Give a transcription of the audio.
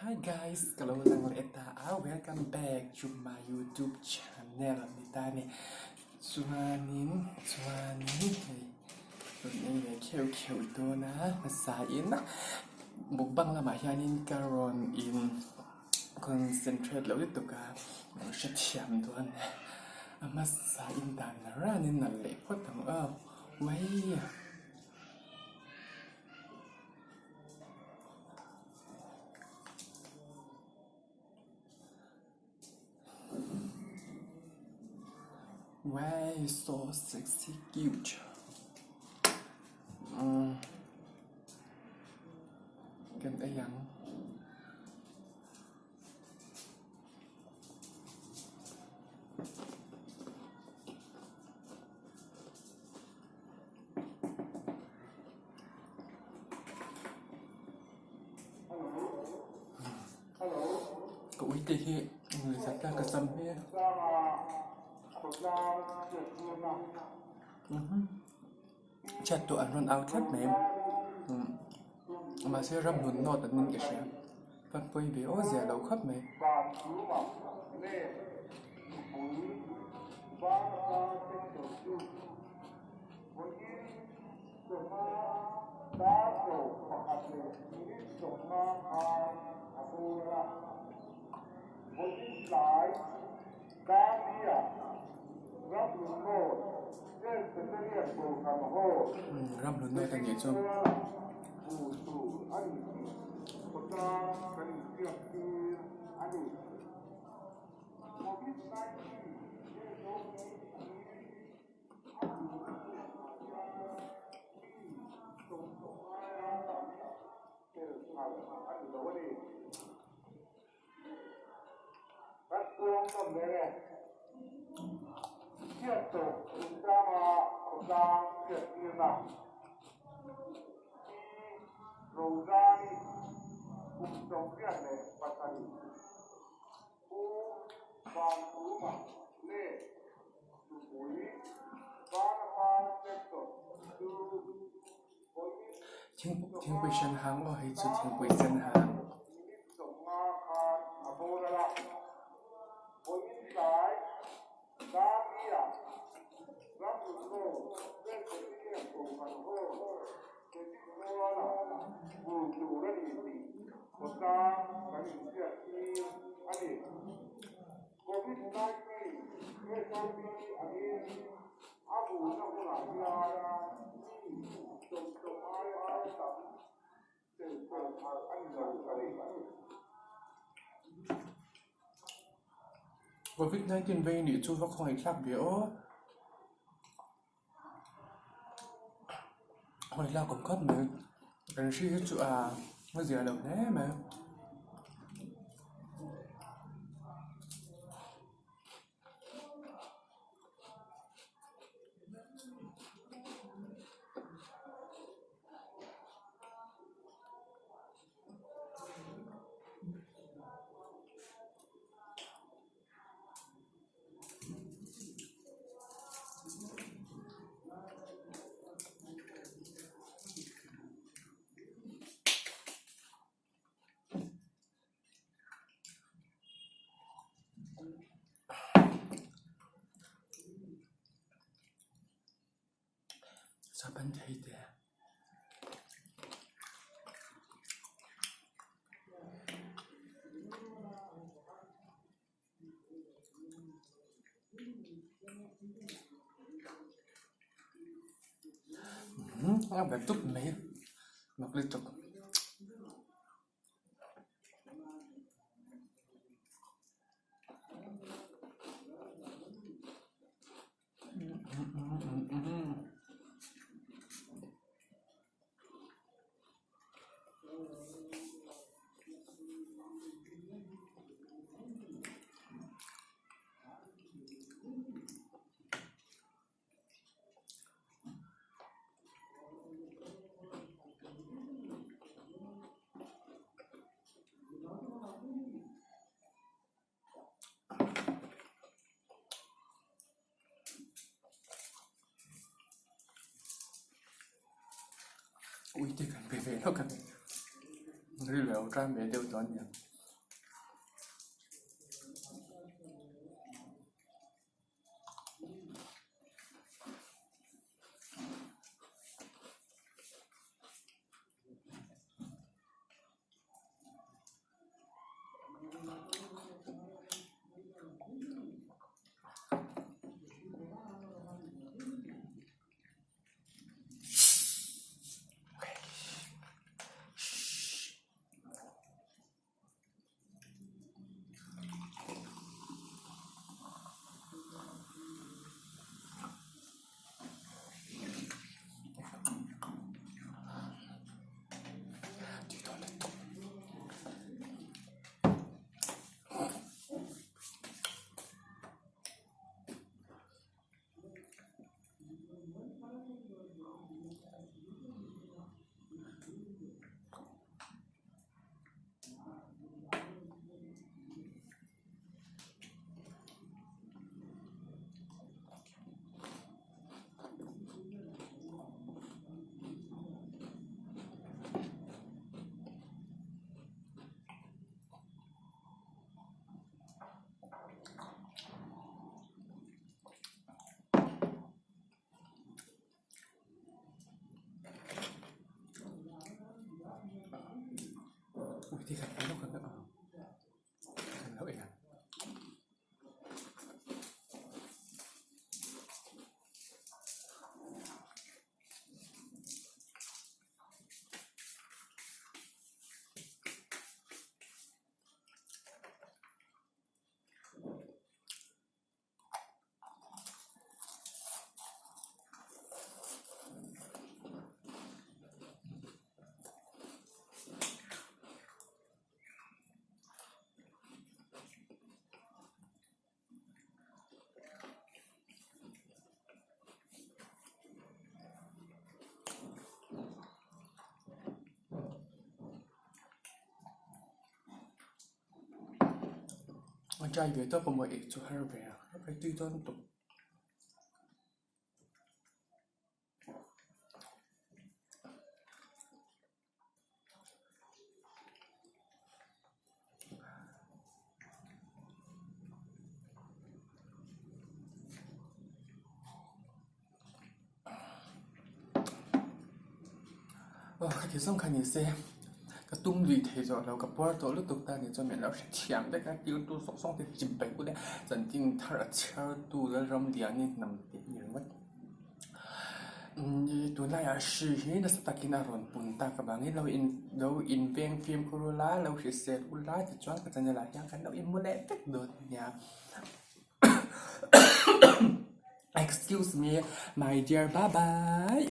Hi guys, ka lo lang leh ta a, welcome back to my youtube channel ni ta a ni. Chuanin chuanin hei rawn ei ve kheuh kheuh dawn a hmasa in mukbang lamah hianin ka rawn in concentrate loh lutuk a, lo hrethiam dawn e. A hmasa in dan ranin nalh leh phawt ang aw, uaii. Why so sexy cute? Umm kan ei ang. Ka uite hi zat a ka sam hi chhiat tawh an rawn au tlat mai mahse ramhlun note an in ka hria ka pawi ve aw zia lo khawp mai. Ramhlun note a nih chu. Thingpui sen hang aw hei chu thingpui sen hang. Covid 19 vei nih chu va khawngaih thlak ve aw. Khawngaih thlak awm khawp mai. Kan hri hi chu a zia lo hle mai. Sapan thei te. A bet dup mai mak lutuk. Uite kan pe ve lawk a ni rilru a lo tan ve deuh tawh a niang. Tui dawn lutuk. Ui ti khat lawk ang a kan lo ei ang. A dry ve tawp a maw ei chu har ve a hei tui dawn lutuk. Aw khati zawng kha ni se ka tum lui thei zawh lo ka puar tawh lutuk ta ni chuan min lo hrethiam vek a tirtu zawng zawng te chim paih ule chanchin thar a chhiar tu Lalramliani hnam tih ni ringawt tunlaiah hri hi nasa takin a rawn pun tak avangin lo in lo inveng fimkhur ula lo hrisel ula tichuan ka channel ah hian kan lo inhmu leh vek dawn nia. Excuse me my dear bye bye.